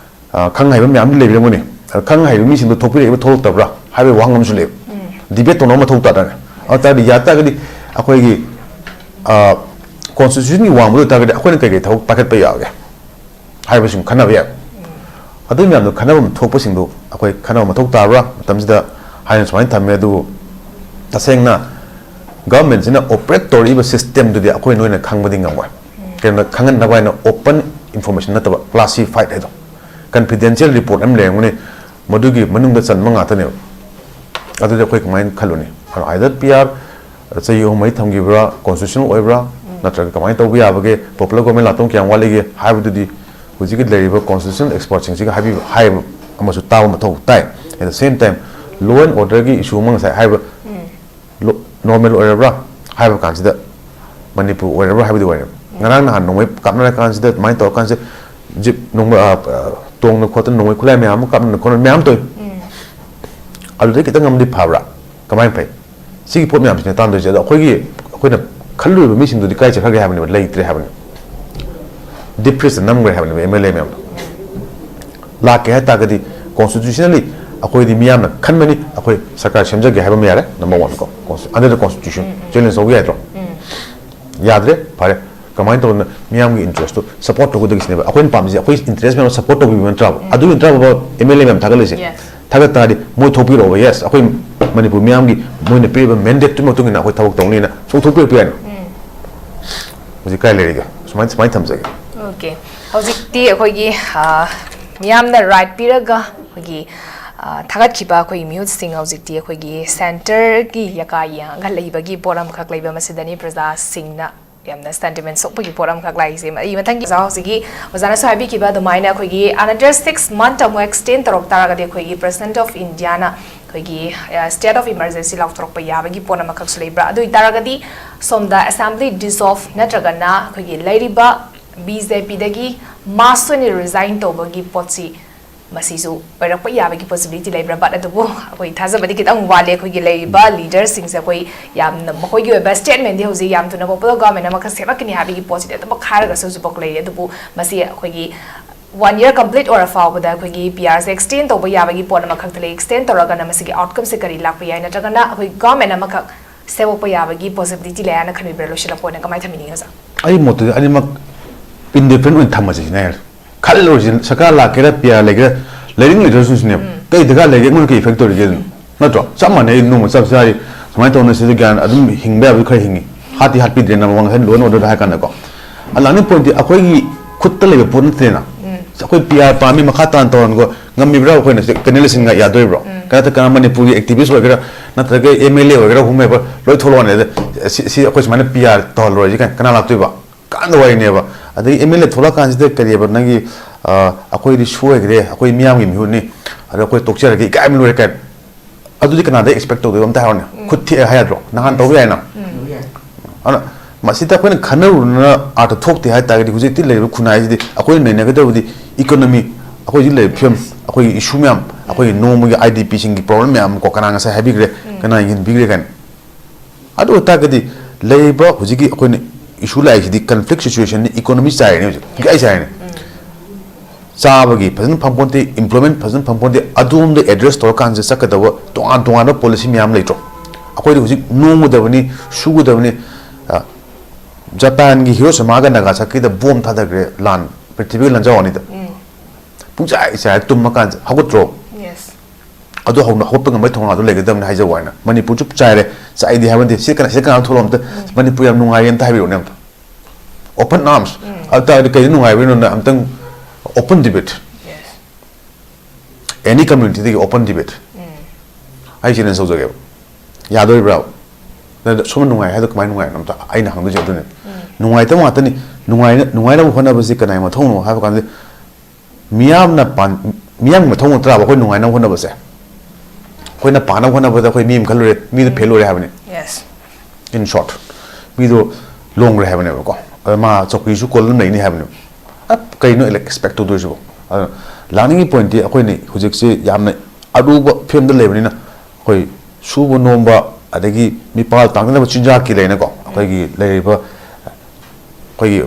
ꯑ, ꯈꯪ ꯍꯩꯕ ꯃꯌꯥꯝꯗꯤ ꯂꯩꯕꯤꯔꯝꯒꯅꯤ꯫ ꯑꯗ ꯈꯪ ꯍꯩꯕ ꯃꯤꯁꯤꯡꯗꯣ ꯊꯣꯛꯄꯤꯔꯛꯏꯕ ꯊꯣꯛꯂꯛꯇꯕ꯭ꯔꯥ ꯍꯥꯏꯕꯒꯤ ꯋꯥꯍꯪ ꯑꯃꯁꯨ ꯂꯩ꯫ Debate ꯇꯧꯅꯕ ꯃꯊꯧ ꯇꯥꯗ꯭ꯔꯅꯦ? ꯑꯗꯨ ꯇꯥꯔꯗꯤ, ꯌꯥ ꯇꯥꯔꯒꯗꯤ ꯑꯩꯈꯣꯏꯒꯤ, ꯑ, constitution ꯒꯤ ꯋꯥꯡꯃꯗ ꯑꯣꯏ ꯇꯥꯔꯒꯗꯤ ꯑꯩꯈꯣꯏꯅ ꯀꯩꯀꯩ ꯊꯕꯛ ꯄꯥꯏꯈꯠꯄ ꯌꯥꯒꯦ ꯍꯥꯏꯕꯁꯤꯡ ꯈꯟꯅꯕ ꯌꯥꯏ꯫ ꯑꯗꯨ ꯃꯌꯥꯝꯗꯣ ꯈꯟꯅꯐꯝ ꯊꯣꯛꯄꯁꯤꯡꯗꯣ ꯑꯩꯈꯣꯏ ꯈꯟꯅꯕ ꯃꯊꯧ ꯇꯥꯕ꯭ꯔꯥ ꯃꯇꯝꯁꯤꯗ ꯍꯥꯏꯅ ꯁꯨꯃꯥꯏꯅ ꯊꯝꯃꯦ꯫ ꯑꯗꯨꯕꯨ ꯇꯁꯦꯡꯅ government ꯁꯤꯅ operate ꯇꯧꯔꯤꯕ system ꯗꯨꯗꯤ ꯑꯩꯈꯣꯏ ꯅꯣꯏꯅ ꯈꯪꯕꯗꯤ ꯉꯝꯃꯣꯏ꯫ ꯀꯩꯅꯣ, ꯈꯪꯍꯟꯅꯕ ꯍꯥꯏꯅ open information ꯅꯠꯇꯕ classified ꯍꯥꯏꯗꯣ, confidential report ꯑꯃ ꯂꯩꯔꯝꯒꯅꯤ, ꯃꯗꯨꯒꯤ ꯃꯅꯨꯡꯗ ꯆꯟꯕ ꯉꯥꯛꯇꯅꯦꯕ꯫ ꯑꯗꯨꯗꯤ ꯑꯩꯈꯣꯏ ꯀꯃꯥꯏꯅ ꯈꯜꯂꯨꯅꯤ? ꯑꯗꯣ either P R ꯆꯍꯤ ꯑꯍꯨꯝ ꯃꯔꯤ ꯊꯝꯈꯤꯕ꯭ꯔꯥ, constitutional ꯑꯣꯏꯕ꯭ꯔꯥ, ꯅꯠꯇ꯭ꯔꯒ ꯀꯃꯥꯏꯅ ꯇꯧꯕ ꯌꯥꯕꯒꯦ, popular government ꯂꯥꯛꯇꯧ ꯀꯌꯥꯝ ꯋꯥꯠꯂꯤꯒꯦ ꯍꯥꯏꯕꯗꯨꯗꯤ ꯍꯧꯖꯤꯛꯀꯤ ꯂꯩꯔꯤꯕ constitutional expert ꯁꯤꯡꯁꯤꯒ ꯍꯥꯏꯕꯤꯕ, ꯍꯥꯏꯕ ꯑꯃꯁꯨ ꯇꯥꯕ ꯃꯊꯧ ꯇꯥꯏ꯫ At the same time, law and order ꯒꯤ issue ꯑꯃ ꯉꯁꯥꯏ ꯍꯥꯏꯕ, ꯂꯣ-, normal ꯑꯣꯏꯔꯕ꯭ꯔꯥ ꯍꯥꯏꯕ ꯀꯥꯟꯁꯤꯗ ꯃꯅꯤꯄꯨꯔ ꯑꯣꯏꯔꯕ꯭ꯔꯥ ꯍꯥꯏꯕꯗꯤ ꯑꯣꯏꯔꯦ꯫ ꯉꯔꯥꯡ ꯅꯍꯥꯟ ꯅꯣꯡꯃꯩ ꯀꯥꯞꯅꯔ ꯀꯥꯟꯁꯤꯗ, ꯑꯗꯨꯃꯥꯏꯅ ꯇꯧꯔ ꯀꯥꯟꯁꯤꯗ, ꯖꯤꯞ ꯅꯣꯡꯃꯩ, ꯑ, ꯑ, ꯇꯣꯡꯗꯅ ꯈꯣꯠꯇꯅ ꯅꯣꯡꯃꯩ ꯈꯨꯠꯂꯥꯏ ꯃꯌꯥꯝ ꯑꯃ ꯀꯥꯞꯅꯗꯅ ꯈꯣꯠꯅꯗꯅ ꯃꯌꯥꯝ ꯇꯧꯏ꯫ ꯑꯗꯨꯗꯩ ꯈꯤꯇꯪ ꯑꯃꯗꯤ ꯐꯕ꯭ꯔꯥ? ꯀꯃꯥꯏꯅ ꯐꯩ? ꯁꯤꯒꯤ ꯄꯣꯠ ꯃꯌꯥꯝꯁꯤꯅ ꯇꯥꯟꯗꯣꯏꯁꯦ꯫ ꯑꯗꯣ ꯑꯩꯈꯣꯏꯒꯤ, ꯑꯩꯈꯣꯏꯅ ꯈꯜꯂꯨꯔꯤꯕ ꯃꯤꯁꯤꯡꯗꯨꯗꯤ ꯀꯥꯏ ꯆꯠꯈ꯭ꯔꯒꯦ ꯍꯥꯏꯕꯅꯦꯕ? ꯂꯩꯇ꯭ꯔꯦ ꯍꯥꯏꯕꯅꯦꯕ꯫ Defreeze ꯇ ꯅꯝꯈ꯭ꯔꯦ ꯍꯥꯏꯕꯅꯦꯕ M L A ꯃꯌꯥꯝꯗꯣ꯫ ꯂꯥꯛꯀꯦ ꯍꯥꯏ ꯇꯥꯔꯒꯗꯤ, constitutionally ꯑꯩꯈꯣꯏꯗꯤ ꯃꯤꯌꯥꯝꯅ ꯈꯟꯕꯅꯤ, ꯑꯩꯈꯣꯏ ꯁꯔꯀꯥꯔ ꯁꯦꯝꯖꯒꯦ ꯍꯥꯏꯕ ꯑꯃ ꯌꯥꯔꯦ, number one ꯀꯣ꯫ Consti-, under the constitution challenge ꯇꯧꯕ ꯌꯥꯏꯗ꯭ꯔꯣ? ꯌꯥꯗ꯭ꯔꯦ, ꯐꯔꯦ꯫ ꯀꯃꯥꯏꯅ ꯇꯧꯗꯅ ꯃꯤꯌꯥꯝꯒꯤ interest ꯇꯨ support ꯇꯧꯒꯗꯒꯦ ꯁꯤꯅꯦꯕ ꯑꯩꯈꯣꯏꯅ ꯄꯥꯝꯃꯤꯁꯦ꯫ ꯑꯩꯈꯣꯏ interest ꯃꯌꯥꯝ support ꯇꯧꯕꯤꯕ ꯅꯠꯇ꯭ꯔꯕ? ꯑꯗꯨꯒꯤ ꯅꯠꯇ꯭ꯔꯕ M L A ꯃꯌꯥꯝ ꯊꯥꯒꯠꯂꯤꯁꯦ? Yes. ꯊꯥꯒꯠ ꯇꯥꯔꯗꯤ ꯃꯣꯏ ꯊꯣꯛꯄꯤꯔꯛꯑꯣꯕ, yes, ꯑꯩꯈꯣꯏ ꯃꯅꯤꯄꯨꯔ ꯃꯤꯌꯥꯝꯒꯤ ꯃꯣꯏꯅ ꯄꯤꯔꯤꯕ mandate ꯇꯨꯒꯤ ꯃꯇꯨꯡ ꯏꯟꯅ ꯑꯩꯈꯣꯏ ꯊꯕꯛ ꯇꯧꯅꯤꯅ ꯁꯨꯡꯊꯣꯛꯄꯤꯔꯛꯄ ꯌꯥꯏꯅ꯫ ꯍꯧꯖꯤꯛ ꯀꯥꯏ ꯂꯩꯔꯤꯒꯦ? ꯁꯨꯃꯥꯏꯅ, ꯁꯨꯃꯥꯏꯅ ꯊꯝꯖꯒꯦ꯫ Okay. ꯍꯧꯖꯤꯛꯇꯤ ꯑꯩꯈꯣꯏꯒꯤ, ꯑ, ꯃꯤꯌꯥꯝꯅ right ꯄꯤꯔꯒ ꯑꯩꯈꯣꯏꯒꯤ, ꯑ, ꯊꯥꯒꯠꯈꯤꯕ ꯑꯩꯈꯣꯏꯒꯤ ꯃꯤꯍꯨꯠꯁꯤꯡ ꯍꯧꯖꯤꯛꯇꯤ ꯑꯩꯈꯣꯏꯒꯤ centre ꯒꯤ ꯌꯥꯀꯥ ꯌꯦꯡꯉꯒ ꯂꯩꯕꯒꯤ ꯄꯣꯠ ꯑꯃꯈꯛ ꯂꯩꯕ ꯃꯁꯤꯗꯅꯤ ꯄ꯭ꯔꯖꯥꯁꯤꯡꯅ ꯌꯥꯝꯅ sentiment ꯁꯣꯛꯄꯒꯤ ꯄꯣꯠ ꯑꯃꯈꯛ ꯂꯥꯛꯏꯁꯦ꯫ ꯑꯩ ꯃꯊꯪꯒꯤ ꯑꯣꯖꯥ ꯍꯧꯖꯤꯛꯀꯤ ꯑꯣꯖꯥꯅꯁꯨ ꯍꯥꯏꯕꯤꯈꯤꯕ ꯑꯗꯨꯃꯥꯏꯅ ꯑꯩꯈꯣꯏꯒꯤ another six month ꯑꯃꯨꯛ extend ꯇꯧꯔꯛ ꯇꯥꯔꯒꯗꯤ ꯑꯩꯈꯣꯏꯒꯤ President of India ꯅ ꯑꯩꯈꯣꯏꯒꯤ, ꯑ, state of emergency ꯂꯥꯎꯊꯣꯔꯛꯄ ꯌꯥꯕꯒꯤ ꯄꯣꯠ ꯑꯃꯈꯛꯁꯨ ꯂꯩꯕ꯭ꯔꯥ? ꯑꯗꯨ ꯑꯣꯏꯇꯥꯔꯒꯗꯤ ꯁꯣꯝꯗ assembly dissolve ꯅꯠꯇ꯭ꯔꯒꯅ ꯑꯩꯈꯣꯏꯒꯤ ꯂꯩꯔꯤꯕ B J P ꯗꯒꯤ mass ꯑꯣꯏꯅ resign ꯇꯧꯕꯒꯤ ꯄꯣꯠꯁꯤ ꯃꯁꯤꯁꯨ ꯑꯣꯏꯔꯛꯄ ꯌꯥꯕꯒꯤ possibility ꯂꯩꯕ꯭ꯔꯥ? But ꯑꯗꯨꯕꯨ ꯑꯩꯈꯣꯏ ꯊꯥꯖꯕꯗꯤ ꯈꯤꯇꯪ ꯋꯥꯠꯂꯦ꯫ ꯑꯩꯈꯣꯏꯒꯤ ꯂꯩꯔꯤꯕ leader ꯁꯤꯡꯁꯦ ꯑꯩꯈꯣꯏ ꯌꯥꯝꯅ ꯃꯈꯣꯏꯒꯤ ꯑꯣꯏꯕ statement ꯗꯤ ꯍꯧꯖꯤꯛ ꯌꯥꯝ ꯊꯨꯅ popular government ꯑꯃꯈꯛ ꯁꯦꯝꯂꯛꯀꯅꯤ ꯍꯥꯏꯕꯒꯤ ꯄꯣꯠꯁꯤꯗꯤ ꯑꯗꯨꯃꯛ ꯍꯥꯏꯔꯒꯁꯨ ꯍꯧꯖꯤꯛꯐꯥꯎ ꯂꯩꯔꯤ꯫ ꯑꯗꯨꯕꯨ ꯃꯁꯤ ꯑꯩꯈꯣꯏꯒꯤ one year complete ꯑꯣꯏꯔ ꯐꯥꯎꯕꯗ ꯑꯩꯈꯣꯏꯒꯤ P R ꯁꯦ extend ꯇꯧꯕ ꯌꯥꯕꯒꯤ ꯄꯣꯠ ꯑꯃꯈꯛꯇ ꯂꯩ꯫ Extend ꯇꯧꯔꯒꯅ ꯃꯁꯤꯒꯤ outcome ꯁꯦ ꯀꯔꯤ ꯂꯥꯛꯄ ꯌꯥꯏ? ꯅꯠꯇ꯭ꯔꯒꯅ ꯑꯩꯈꯣꯏ government ꯑꯃꯈꯛ ꯁꯦꯝꯃꯛꯄ ꯌꯥꯕꯒꯤ possibility ꯂꯩ ꯍꯥꯏꯅ ꯈꯟꯕꯤꯕ꯭ꯔꯥ? ꯂꯣꯏꯁꯤꯜꯂꯛꯄ ꯑꯣꯏꯅ ꯀꯃꯥꯏꯅ ꯊꯝꯕꯤꯅꯤꯡꯉꯤ ꯑꯣꯖꯥ? ꯑꯩ ꯃꯣꯠꯇꯗꯤ ꯑꯅꯤꯃꯛ indifferent ꯑꯣꯏꯅ ꯊꯝꯃꯁꯤ ꯁꯤꯅꯦ꯫ ꯈꯜꯂꯨꯔꯁꯤ, ꯁꯔꯀꯥꯔ ꯂꯥꯛꯀꯦꯔꯥ, P R ꯂꯩꯒꯦꯔꯥ, ꯂꯩꯅꯤꯡ ꯂꯩꯇ꯭ꯔꯁꯨ ꯁꯤꯅꯦꯕ꯫ ꯀꯩ ꯗꯔꯀꯥꯔ ꯂꯩꯒꯦ? ꯑꯩꯉꯣꯟꯗ ꯀꯩ effect ꯇꯧꯔꯤꯒꯦ ꯑꯗꯨꯅ? ꯅꯠꯇ꯭ꯔꯣ? ꯆꯞ ꯃꯥꯟꯅꯩ, ꯅꯣꯡꯃ ꯆꯞ ꯆꯥꯔꯤ, ꯁꯨꯃꯥꯏꯅ ꯇꯧꯅ ꯁꯤꯗ ꯒ꯭ꯌꯥꯟ ꯑꯗꯨꯝ ꯍꯤꯡꯕ ꯌꯥꯕꯗꯤ ꯈꯔ ꯍꯤꯡꯉꯤ꯫ ꯍꯥꯠꯇꯤ ꯍꯥꯠꯄꯤꯗ꯭ꯔꯦ, number one ꯉꯁꯥꯏ law and order ꯗ ꯍꯥꯏ ꯀꯥꯟꯗꯀꯣ꯫ ꯑꯗ ꯑꯅꯤ point ꯗꯤ ꯑꯩꯈꯣꯏꯒꯤ ꯈꯨꯠꯇ ꯂꯩꯕ ꯄꯣꯠ ꯅꯠꯇꯦꯅ꯫ ꯑꯩꯈꯣꯏ P R ꯄꯥꯝꯃꯤ, ꯃꯈꯥ ꯇꯥꯅ ꯇꯧꯍꯟꯒꯣ ꯉꯝꯃꯤꯕ꯭ꯔꯥ? ꯑꯩꯈꯣꯏꯅ ꯁꯤ ꯀꯩꯅꯣ ꯂꯩꯁꯤꯟꯒ ꯌꯥꯗꯣꯔꯤꯕ꯭ꯔꯣ? ꯀꯅꯥ ꯀꯅꯥ ꯃꯅꯤꯄꯨꯔꯒꯤ activist ꯑꯣꯏꯒꯦꯔꯥ, ꯅꯠꯇ꯭ꯔꯒ M L A ꯑꯣꯏꯒꯦꯔꯥ, whomever, ꯂꯣꯏ ꯊꯣꯛꯂꯛꯑꯣꯅꯦ꯫ ꯑꯗ ꯁꯤ, ꯁꯤ ꯑꯩꯈꯣꯏ ꯁꯨꯃꯥꯏꯅ P R ꯇꯧꯍꯜꯂꯨꯔꯁꯤ ꯀꯥꯏꯅ ꯀꯅꯥ ꯂꯥꯛꯇꯣꯏꯕ? ꯀꯥꯟꯗ ꯋꯥꯔꯤꯅꯦꯕ꯫ ꯑꯗꯒꯤ M L A ꯊꯣꯛꯂꯛꯑꯀꯥꯟꯁꯤꯗ ꯀꯔꯤꯑꯕ ꯅꯪꯒꯤ, ꯑ, ꯑꯩꯈꯣꯏꯗꯤ ꯁꯣꯏꯈ꯭ꯔꯦ, ꯑꯩꯈꯣꯏ ꯃꯤꯌꯥꯝꯒꯤ ꯃꯤꯍꯨꯠꯅꯤ, ꯑꯗꯣ ꯑꯩꯈꯣꯏ ꯇꯣꯛꯆꯔꯒꯦ, ꯏꯀꯥꯏꯕꯅ ꯂꯣꯏꯔꯦ ꯀꯥꯏꯅ꯫ ꯑꯗꯨꯗꯤ ꯀꯅꯥꯗ expect ꯇꯧꯗꯣꯏꯕ? ꯑꯝꯇ ꯍꯥꯏꯔꯣꯅꯦ꯫ ꯎꯝ꯫ ꯈꯨꯠ ꯊꯦꯛꯑꯦ ꯍꯥꯏ ꯌꯥꯗ꯭ꯔꯣ? ꯅꯍꯥꯟ ꯇꯧꯕ ꯌꯥꯏꯅ꯫ ꯎꯝ꯫ ꯑꯗꯨꯅ ꯃꯁꯤꯗ ꯑꯩꯈꯣꯏꯅ ꯈꯟꯅꯔꯨꯅ ꯑꯥꯔꯊ ꯊꯣꯛꯇꯦ ꯍꯥꯏ ꯇꯥꯔꯒꯗꯤ, ꯍꯧꯖꯤꯛꯇꯤ ꯂꯩꯔꯤꯕ ꯈꯨꯟꯅꯥꯏꯁꯤꯗꯤ ꯑꯩꯈꯣꯏꯅ ꯅꯩꯅꯒꯗꯕꯗꯤ economy, ꯑꯩꯈꯣꯏ ꯍꯧꯖꯤꯛ ꯂꯩꯔꯤꯕ ꯐꯤꯕꯝ, ꯑꯩꯈꯣꯏꯒꯤ issue ꯃꯌꯥꯝ, ꯑꯩꯈꯣꯏꯒꯤ ꯅꯣꯡꯃꯒꯤ I D P ꯁꯤꯡꯒꯤ problem ꯃꯌꯥꯝ ꯀꯣ, ꯀꯅꯥ ꯉꯁꯥꯏ ꯍꯥꯏꯕꯤꯈ꯭ꯔꯦ, ꯎꯝ꯫ ꯀꯅꯥ ꯌꯦꯡꯁꯤꯟꯕꯤꯈ꯭ꯔꯦ ꯀꯥꯏꯅ꯫ ꯑꯗꯨ ꯑꯣꯏꯇꯥꯔꯒꯗꯤ ꯂꯩꯔꯤꯕ ꯍꯧꯖꯤꯛꯀꯤ ꯑꯩꯈꯣꯏꯅ issue ꯂꯥꯛꯏꯁꯤꯗꯤ conflict situation ꯅꯤ, economy ꯆꯥꯏꯔꯦꯅꯦ ꯍꯧꯖꯤꯛ, ꯏꯀꯥꯏ ꯆꯥꯏꯔꯦꯅꯦ꯫ ꯎꯝ꯫ ꯆꯥꯕꯒꯤ ꯐꯖꯅ ꯐꯪꯄꯣꯟꯇꯦ, employment ꯐꯖꯅ ꯐꯪꯄꯣꯟꯇꯦ, ꯑꯗꯣꯝꯗ address ꯇꯧꯔꯀꯥꯟꯁꯤꯗ ꯆꯠꯀꯗꯕ ꯇꯣꯉꯥꯟ ꯇꯣꯉꯥꯟꯕ policy ꯃꯌꯥꯝ ꯂꯩꯇ꯭ꯔꯣ? ꯑꯩꯈꯣꯏꯗꯤ ꯍꯧꯖꯤꯛ ꯅꯣꯝꯒꯗꯕꯅꯤ, ꯁꯨꯒꯗꯕꯅꯤ꯫ ꯑ, ꯖꯄꯥꯟꯒꯤ ꯍꯤꯔꯣꯁꯤꯃꯥꯒ ꯅꯥꯒꯥꯁꯥꯀꯤꯗ ꯕꯣꯝ ꯊꯥꯗꯈ꯭ꯔꯦ, ꯂꯥꯟ, ꯄ꯭ꯔꯤꯊꯤꯕꯤꯒꯤ ꯂꯥꯟꯖꯥꯎ ꯑꯅꯤꯗ꯫ ꯎꯝ꯫ ꯄꯨꯡꯆꯥꯏ ꯆꯥꯏꯔ ꯇꯨꯝꯃꯀꯥꯟꯁꯤꯗ ꯍꯧꯒꯠꯇ꯭ꯔꯣ? Yes. ꯑꯗꯨ ꯍꯧꯅ ꯍꯧꯒꯠꯄ ꯉꯝꯕꯒꯤ ꯊꯧꯅꯥꯗꯣ ꯂꯩꯒꯗꯕꯅꯤ ꯍꯥꯏꯖꯕ ꯋꯥꯅꯤ꯫ ꯃꯅꯤꯄꯨꯔꯁꯨ ꯆꯥꯏꯔꯦ, ꯆꯥꯏꯗꯦ ꯍꯥꯏꯕ ꯅꯠꯇꯦ꯫ ꯁꯤ ꯀꯅꯥ, ꯁꯤ ꯀꯅꯥ ꯊꯣꯛꯂꯛꯑꯣ ꯑꯝꯇ, "ꯃꯅꯤꯄꯨꯔ ꯌꯥꯝ ꯅꯨꯡꯉꯥꯏꯔꯦ" ꯑꯝꯇ ꯍꯥꯏꯕꯤꯔꯛꯎꯅꯦ ꯑꯝꯇ꯫ Open arms꯫ ꯎꯝ꯫ ꯑꯗꯨ ꯇꯥꯔꯗꯤ ꯀꯩꯗ ꯅꯨꯡꯉꯥꯏꯕꯅꯣꯅ ꯑꯝꯇꯪ open debate꯫ Yes. Any communityꯗꯒꯤ open debate꯫ ꯎꯝ꯫ ꯑꯩ challenge ꯇꯧꯖꯒꯦꯕ꯫ ꯌꯥꯗꯣꯔꯤꯕ꯭ꯔꯥ? ꯅꯪ ꯁꯨꯝ ꯅꯨꯡꯉꯥꯏ ꯍꯥꯏꯗꯣ ꯀꯃꯥꯏꯅ ꯅꯨꯡꯉꯥꯏꯅꯣ ꯑꯝꯇ ꯑꯩꯅ ꯍꯪꯗꯣꯏꯁꯦ ꯑꯗꯨꯅꯦ꯫ ꯎꯝ꯫ ꯅꯨꯡꯉꯥꯏꯇꯕ ꯉꯥꯛꯇꯅꯤ꯫ ꯅꯨꯡꯉꯥꯏꯅ-, ꯅꯨꯡꯉꯥꯏꯅꯕ ꯍꯣꯠꯅꯕꯁꯤ ꯀꯅꯥꯒꯤ ꯃꯊꯧꯅꯣ ꯍꯥꯏꯕ ꯀꯥꯟꯗ ꯃꯤꯌꯥꯝꯅ ꯄꯥꯟ-, ꯃꯤꯌꯥꯝꯒꯤ ꯃꯊꯧ ꯅꯠꯇ꯭ꯔꯥꯕ ꯑꯩꯈꯣꯏ ꯅꯨꯡꯉꯥꯏꯅꯕ ꯍꯣꯠꯅꯕꯁꯦ? ꯑꯩꯈꯣꯏꯅ ꯄꯥꯅꯕ ꯍꯣꯠꯅꯕꯗ ꯑꯩꯈꯣꯏ ꯃꯤ ꯑꯃ ꯈꯜꯂꯨꯔꯦ, ꯃꯤꯗꯣ fail ꯑꯣꯏꯔꯦ ꯍꯥꯏꯕꯅꯤ꯫ Yes. In short, ꯃꯤꯗꯣ ꯂꯣꯡꯈ꯭ꯔꯦ ꯍꯥꯏꯕꯅꯦꯕꯀꯣ꯫ ꯑꯗ ꯃꯥ ꯆꯧꯀ꯭ꯔꯤꯁꯨ ꯀꯣꯜꯂ ꯂꯩꯅꯤ ꯍꯥꯏꯕꯅꯦꯕ꯫ ꯑ, ꯀꯩꯅꯣ expect ꯇꯧꯗꯣꯏꯁꯤꯕꯣ? ꯑꯗꯨꯅ ꯂꯥꯛꯅꯤꯡꯉꯤ pointꯇꯤ ꯑꯩꯈꯣꯏꯅ ꯍꯧꯖꯤꯛꯁꯦ ꯌꯥꯝꯅ ꯑꯔꯨꯕ ꯐꯤꯕꯝꯗ ꯂꯩꯕꯅꯤꯅ ꯑꯩꯈꯣꯏ ꯁꯨꯕ ꯅꯣꯝꯕ, ꯑꯗꯒꯤ ꯃꯤꯄꯥꯜ ꯇꯥꯡꯗꯅꯕ ꯆꯤꯟꯖꯥꯛꯀꯤ ꯂꯩꯅꯀꯣ, ꯑꯩꯈꯣꯏꯒꯤ ꯂꯩꯔꯤꯕ ꯑꯩꯈꯣꯏꯒꯤ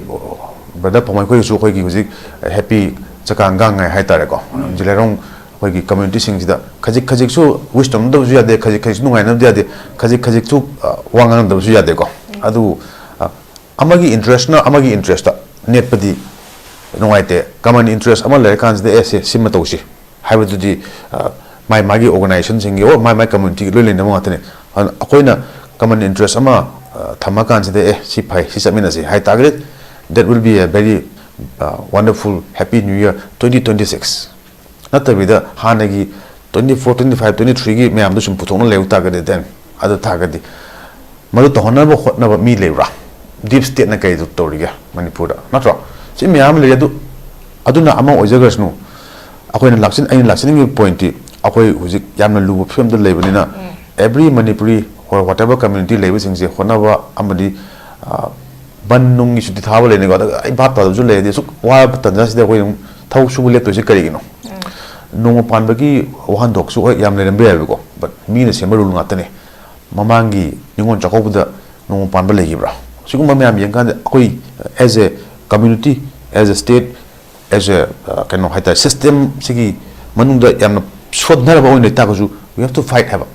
brother ꯄꯥꯎꯃꯩ ꯑꯩꯈꯣꯏꯒꯤꯁꯨ ꯑꯩꯈꯣꯏꯒꯤ ꯍꯧꯖꯤꯛ happy ꯆꯀꯥꯡ ꯒꯥꯡꯉꯥꯏ ꯍꯥꯏꯇꯥꯔꯦꯀꯣ꯫ ꯖꯤꯂꯥꯏꯔꯣꯡ ꯑꯩꯈꯣꯏꯒꯤ communityꯁꯤꯡꯁꯤꯗ ꯈꯖꯤꯛ ꯈꯖꯤꯛꯁꯨ wish ꯇꯧꯅꯗꯕꯁꯨ ꯌꯥꯗꯦ, ꯈꯖꯤꯛ ꯈꯖꯤꯛꯁꯨ ꯅꯨꯡꯉꯥꯏꯅꯗꯕꯗꯤ ꯌꯥꯗꯦ, ꯈꯖꯤꯛ ꯈꯖꯤꯛꯁꯨ, ꯑ, ꯋꯥ ꯉꯥꯡꯅꯗꯕꯁꯨ ꯌꯥꯗꯦꯀꯣ꯫ ꯑꯗꯨꯕꯨ, ꯑ, ꯑꯃꯒꯤ interestꯅ ꯑꯃꯒꯤ interestꯇ ꯅꯦꯠꯄꯗꯤ ꯅꯨꯡꯉꯥꯏꯇꯦ꯫ Common interest ꯑꯃ ꯂꯩꯔꯀꯥꯟꯁꯤꯗ, "ꯑꯦ, ꯁꯦ, ꯁꯤꯃ ꯇꯧꯁꯤ" ꯍꯥꯏꯕꯗꯨꯗꯤ, ꯑ, ꯃꯥꯏ ꯃꯥꯒꯤ organizationꯁꯤꯡꯒꯤ, or ꯃꯥꯏ ꯃꯥꯏ communityꯒꯤ ꯂꯣꯏ ꯂꯩꯅꯕ ꯉꯥꯛꯇꯅꯤ꯫ ꯑꯗꯨꯅ ꯑꯩꯈꯣꯏꯅ common interest ꯑꯃ, ꯑ, ꯊꯝꯃꯀꯥꯟꯁꯤꯗ, "ꯑꯦ, ꯁꯤ ꯐꯩ, ꯁꯤ ꯆꯠꯃꯤꯟꯅꯁꯤ" ꯍꯥꯏ ꯇꯥꯔꯒꯗꯤ, that will be a very, uh, wonderful happy new year twenty twenty six꯫ ꯅꯠꯇꯕꯤꯗ ꯍꯥꯟꯅꯒꯤ twenty four, twenty five, twenty threeꯒꯤ ꯃꯌꯥꯝꯗꯨ ꯁꯨꯝ ꯄꯨꯊꯣꯛꯅ ꯂꯩꯕ ꯇꯥꯔꯒꯗꯤ, then ꯑꯗꯨ ꯇꯥꯔꯒꯗꯤ ꯃꯗꯨ ꯇꯧꯍꯟꯅꯕ ꯍꯣꯠꯅꯕ ꯃꯤ ꯂꯩꯕ꯭ꯔꯥ? Deep stateꯅ ꯀꯩ ꯇꯧꯔꯤꯒꯦ ꯃꯅꯤꯄꯨꯔꯗ, ꯅꯠꯇ꯭ꯔꯣ? ꯁꯤ ꯃꯌꯥꯝ ꯑꯃ ꯂꯩꯔꯦ꯫ ꯑꯗꯨ, ꯑꯗꯨꯅ ꯑꯃ ꯑꯣꯏꯖꯈ꯭ꯔꯁꯅꯨ꯫ ꯑꯩꯈꯣꯏꯅ ꯂꯥꯛꯆꯟ-, ꯑꯩꯅ ꯂꯥꯛꯆꯅꯤꯡꯉꯤꯕ pointꯇꯤ, ꯑꯩꯈꯣꯏ ꯍꯧꯖꯤꯛ ꯌꯥꯝꯅ ꯂꯨꯕ ꯐꯤꯕꯝꯗ ꯂꯩꯕꯅꯤꯅ, every Manipuri or whatever community ꯂꯩꯕꯁꯤꯡꯁꯦ ꯍꯣꯠꯅꯕ ꯑꯃꯗꯤ, ꯑ, ꯕꯟ ꯅꯨꯡꯒꯤ ꯁꯨꯇꯤ ꯊꯥꯕ ꯂꯩꯅꯤꯀꯣ꯫ ꯑꯗ ꯑꯩ ꯚꯥꯞ ꯇꯥꯗꯕꯁꯨ ꯂꯩ꯫ ꯍꯥꯏꯗꯤ ꯑꯁꯨꯛ ꯋꯥꯔꯕ ꯇꯟꯖꯥꯁꯤꯗ ꯑꯩꯈꯣꯏ ꯑꯃꯨꯛ ꯊꯕꯛ ꯁꯨꯕ ꯂꯦꯞꯇꯣꯏꯁꯦ ꯀꯔꯤꯒꯤꯅꯣ? ꯅꯣꯡꯃ ꯄꯥꯟꯕꯒꯤ ꯋꯥꯍꯟꯊꯣꯛꯁꯨ ꯍꯣꯏ ꯌꯥꯝ ꯂꯩꯔꯝꯕ ꯌꯥꯏꯕꯀꯣ, but ꯃꯤꯅ ꯁꯦꯝꯕ rule ꯉꯥꯛꯇꯅꯦ꯫ ꯃꯃꯥꯡꯒꯤ ꯅꯤꯉꯣꯜ ꯆꯥꯛꯀꯧꯕꯗ ꯅꯣꯡꯃ ꯄꯥꯟꯕ ꯂꯩꯈꯤꯕ꯭ꯔꯥ? ꯁꯤꯒꯨꯝꯕ ꯃꯌꯥꯝ ꯌꯦꯡꯀꯥꯟꯗ ꯑꯩꯈꯣꯏ as a community, as a state, as a, uh, ꯀꯩꯅꯣ ꯍꯥꯏꯇꯥꯔꯦ, system ꯁꯤꯒꯤ ꯃꯅꯨꯡꯗ ꯌꯥꯝꯅ ꯁꯣꯟꯊꯔꯕ ꯑꯣꯏꯅ ꯂꯩꯇꯥꯔꯒꯁꯨ, we have to fight ꯍꯥꯏꯕ꯫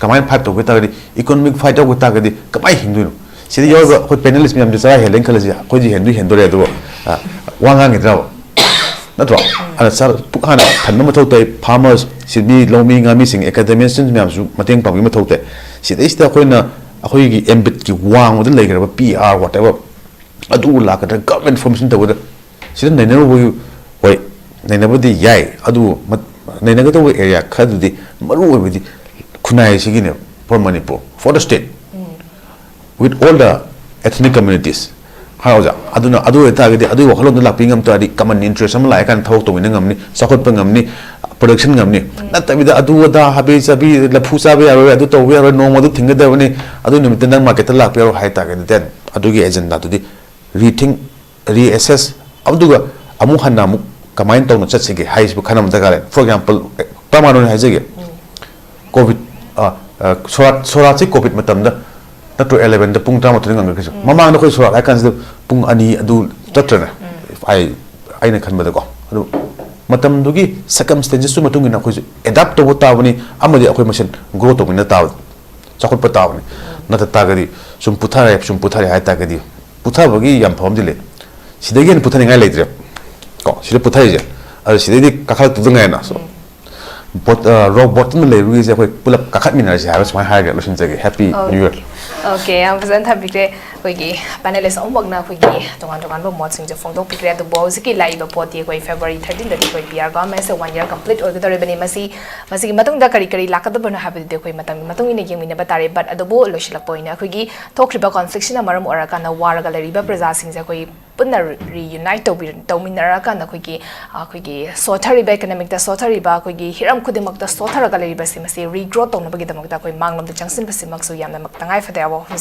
ꯀꯃꯥꯏꯅ fight ꯇꯧꯒꯦ ꯇꯥꯔꯒꯗꯤ, economic fight ꯇꯧꯒꯦ ꯇꯥꯔꯒꯗꯤ ꯀꯃꯥꯏꯅ ꯍꯤꯡꯗꯣꯏꯅꯣ? ꯁꯤꯗ ꯌꯥꯎꯔꯤꯕ ꯑꯩꯈꯣꯏ panelist ꯃꯌꯥꯝꯁꯦ ꯆꯔꯥ ꯍꯦꯜꯂꯦꯅ ꯈꯜꯂꯁꯤ, ꯑꯩꯈꯣꯏꯗꯤ ꯍꯦꯟꯗꯣꯏ ꯍꯦꯟꯗꯣꯔꯦ, ꯑꯗꯨꯕꯨ, ꯑ, ꯋꯥ ꯉꯥꯡꯈꯤꯗ꯭ꯔꯕ? ꯅꯠꯇ꯭ꯔꯣ? ꯑꯗ ꯆꯥ-, ꯄꯨꯛ ꯍꯥꯟꯅ ꯊꯟꯕ ꯃꯊꯧ ꯇꯥꯏ꯫ Farmers, ꯁꯤꯟꯃꯤ, ꯂꯧꯃꯤ, ꯉꯥꯃꯤꯁꯤꯡ, academicians ꯃꯌꯥꯝꯁꯨ ꯃꯇꯦꯡ ꯄꯥꯡꯕꯒꯤ ꯃꯊꯧ ꯇꯥꯏ꯫ ꯁꯤꯗꯩꯁꯤꯗ ꯑꯩꯈꯣꯏꯅ ꯑꯩꯈꯣꯏꯒꯤ ambit ꯀꯤ ꯋꯥꯡꯃꯗ ꯂꯩꯈ꯭ꯔꯕ P R, whatever, ꯑꯗꯨ ꯂꯥꯛꯀꯗ꯭ꯔꯥ, government formation ꯇꯧꯒꯗ꯭ꯔꯥ, ꯁꯤꯗ ꯅꯩꯅꯔꯨꯕꯒꯤ, ꯍꯣꯏ, ꯅꯩꯅꯕꯗꯤ ꯌꯥꯏ, ꯑꯗꯨꯕꯨ ꯃꯠ-, ꯅꯩꯅꯒꯗꯧꯕ area ꯈꯔꯗꯨꯗꯤ, ꯃꯔꯨ ꯑꯣꯏꯕꯗꯤ ꯈꯨꯟꯅꯥꯏ ꯑꯁꯤꯒꯤꯅꯦ, for Manipur, for the state, with all the ethnic communities, ꯍꯥꯏ ꯑꯣꯖꯥ? ꯑꯗꯨꯅ ꯑꯗꯨ ꯑꯣꯏꯇꯥꯔꯒꯗꯤ, ꯑꯗꯨꯒꯤ ꯋꯥꯈꯜꯂꯣꯟꯗꯣ ꯂꯥꯛꯄꯤ ꯉꯝ ꯇꯥꯔꯗꯤ, common interest ꯑꯃ ꯂꯥꯛꯑꯦ ꯀꯥꯟꯗ ꯊꯕꯛ ꯇꯧꯃꯤꯟꯅ ꯉꯝꯅꯤ, ꯆꯥꯎꯈꯠꯄ ꯉꯝꯅꯤ, production ꯉꯝꯅꯤ꯫ ꯅꯠꯇꯕꯤꯗ ꯑꯗꯨ ꯑꯗꯥ, ꯍꯥꯕꯤ ꯆꯥꯕꯤ, ꯂꯐꯨ ꯆꯥꯕ ꯌꯥꯔꯣꯏ, ꯑꯗꯨ ꯇꯧꯕ ꯌꯥꯔꯣꯏ, ꯅꯣꯡꯃꯗꯨ ꯊꯤꯡꯒꯗꯕꯅꯤ, ꯑꯗꯨ ꯅꯨꯃꯤꯠꯇ ꯅꯪ market ꯇ ꯂꯥꯛꯄ ꯌꯥꯔꯣꯏ ꯍꯥꯏ ꯇꯥꯔꯒꯗꯤ, then ꯑꯗꯨꯒꯤ agenda ꯗꯨꯗꯤ rethink, reassess, ꯑꯗꯨꯒ ꯑꯃꯨꯛ ꯍꯟꯅ ꯑꯃꯨꯛ ꯀꯃꯥꯏꯅ ꯇꯧꯅ ꯆꯠꯁꯤꯒꯦ ꯍꯥꯏꯁꯤꯕꯨ ꯈꯟꯅꯕ ꯗꯔꯀꯥꯔ ꯂꯩ꯫ For example, ꯄ꯭ꯔꯃꯥꯟ ꯑꯣꯏꯅ ꯍꯥꯏꯖꯒꯦ, COVID, ꯑ, ꯑ, ꯁꯣꯔꯥꯠ, ꯁꯣꯔꯥꯠꯁꯤ COVID ꯃꯇꯝꯗ ꯅꯠꯇ꯭ꯔꯣ, eleven ꯗ ꯄꯨꯡ ꯇꯔꯥꯃꯥꯊꯣꯏꯗ ꯉꯟꯈꯠꯈ꯭ꯔꯤꯁꯦ? ꯃꯃꯥꯡꯗ ꯑꯩꯈꯣꯏ ꯁꯣꯔꯥꯠ ꯍꯥꯏ ꯀꯥꯟꯁꯤꯗ ꯄꯨꯡ ꯑꯅꯤ ꯑꯗꯨ ꯆꯠꯇ꯭ꯔꯅꯦ? ꯑꯩ, ꯑꯩꯅ ꯈꯟꯕꯗꯀꯣ꯫ ꯑꯗꯨ ꯃꯇꯝꯗꯨꯒꯤ circumstances ꯇꯨꯒꯤ ꯃꯇꯨꯡ ꯏꯟꯅ ꯑꯩꯈꯣꯏꯁꯨ adapt ꯇꯧꯕ ꯇꯥꯕꯅꯤ, ꯑꯃꯗꯤ ꯑꯩꯈꯣꯏ ꯃꯁꯦꯟ grow ꯇꯧꯃꯤꯟꯅ ꯇꯥꯕꯅꯤ, ꯆꯥꯎꯈꯠꯄ ꯇꯥꯕꯅꯤ꯫ ꯅꯠꯇ ꯇꯥꯔꯒꯗꯤ ꯁꯨꯝ ꯄꯨꯊꯔꯦ, ꯁꯨꯝ ꯄꯨꯊꯔꯦ ꯍꯥꯏ ꯇꯥꯔꯒꯗꯤ, ꯄꯨꯊꯕꯒꯤ ꯌꯥꯝ ꯐꯕ ꯑꯃꯗꯤ ꯂꯩ꯫ ꯁꯤꯗꯒꯤ ꯍꯦꯟꯅ ꯄꯨꯊꯅꯤꯡꯉꯥꯏ ꯂꯩꯇ꯭ꯔꯦ꯫ ꯀꯣ, ꯁꯤꯗ ꯄꯨꯊꯔꯤꯁꯦ꯫ ꯑꯗꯣ ꯁꯤꯗꯩꯗꯤ ꯀꯥꯈꯠꯂꯛꯇꯧꯗ ꯉꯥꯏꯅ꯫ So, ꯕꯣꯠ-, ꯑ, ꯔꯣꯛ ꯕꯣꯇꯝꯗ ꯂꯩꯕꯒꯤꯁꯦ ꯑꯩꯈꯣꯏ ꯄꯨꯂꯞ ꯀꯥꯈꯠꯃꯤꯟꯅꯔꯁꯤ ꯍꯥꯏꯕ ꯁꯨꯃꯥꯏꯅ ꯍꯥꯏꯔꯒ ꯂꯣꯏꯁꯤꯟꯖꯒꯦ꯫ Happy New Year꯫ Okay, ꯌꯥꯝ ꯐꯖꯅ ꯊꯝꯕꯤꯈ꯭ꯔꯦ꯫ ꯑꯩꯈꯣꯏꯒꯤ panelist ꯑꯍꯨꯝꯃꯛꯅ ꯑꯩꯈꯣꯏꯒꯤ ꯇꯣꯉꯥꯟ ꯇꯣꯉꯥꯟꯕ ꯃꯣꯠꯁꯤꯡꯁꯦ ꯐꯣꯡꯗꯣꯛꯄꯤꯈ꯭ꯔꯦ꯫ ꯑꯗꯨꯕꯨ ꯍꯧꯖꯤꯛꯀꯤ ꯂꯥꯛꯏꯕ ꯄꯣꯠꯇꯤ ꯑꯩꯈꯣꯏ February thirteen ꯗꯗꯤ ꯑꯩꯈꯣꯏ P R Government ꯁꯦ one year complete ꯑꯣꯏꯒꯗꯧꯔꯤꯕꯅꯤ꯫ ꯃꯁꯤ, ꯃꯁꯤꯒꯤ ꯃꯇꯨꯡꯗ ꯀꯔꯤ ꯀꯔꯤ ꯂꯥꯛꯀꯗꯕꯅꯣ ꯍꯥꯏꯕꯗꯨꯗꯤ ꯑꯩꯈꯣꯏ ꯃꯇꯝꯒꯤ ꯃꯇꯨꯡ ꯏꯟꯅ ꯌꯦꯡꯃꯤꯟꯅꯕ ꯇꯥꯔꯦ꯫ But ꯑꯗꯨꯕꯨ ꯂꯣꯏꯁꯤꯜꯂꯛꯄ ꯑꯣꯏꯅ ꯑꯩꯈꯣꯏꯒꯤ ꯊꯣꯛꯈ꯭ꯔꯤꯕ conflict ꯁꯤꯅ ꯃꯔꯝ ꯑꯣꯏꯔꯀꯥꯟꯗ ꯋꯥꯔꯒ ꯂꯩꯔꯤꯕ ꯄ꯭ꯔꯖꯥꯁꯤꯡꯁꯦ ꯑꯩꯈꯣꯏ ꯄꯨꯟꯅ reunite ꯇꯧꯕꯤ-, ꯇꯧꯃꯤꯟꯅꯔꯀꯥꯟꯗ ꯑꯩꯈꯣꯏꯒꯤ, ꯑꯩꯈꯣꯏꯒꯤ ꯁꯣꯊꯔꯤꯕ, economic ꯇ ꯁꯣꯊꯔꯤꯕ, ꯑꯩꯈꯣꯏꯒꯤ ꯍꯤꯔꯝ ꯈꯨꯗꯤꯡꯃꯛꯇ ꯁꯣꯊꯔꯒ ꯂꯩꯔꯤꯕꯁꯤ, ꯃꯁꯤ regrow ꯇꯧꯅꯕꯒꯤꯗꯃꯛꯇ ꯑꯩꯈꯣꯏ ꯃꯥꯡꯂꯣꯝꯗ ꯆꯪꯁꯤꯟꯕꯁꯤꯃꯛꯁꯨ ꯌꯥꯝꯅꯃꯛ ꯇꯉꯥꯏ ꯐꯗꯦ꯫ ꯑꯋꯥ, ꯍꯧꯖꯤꯛ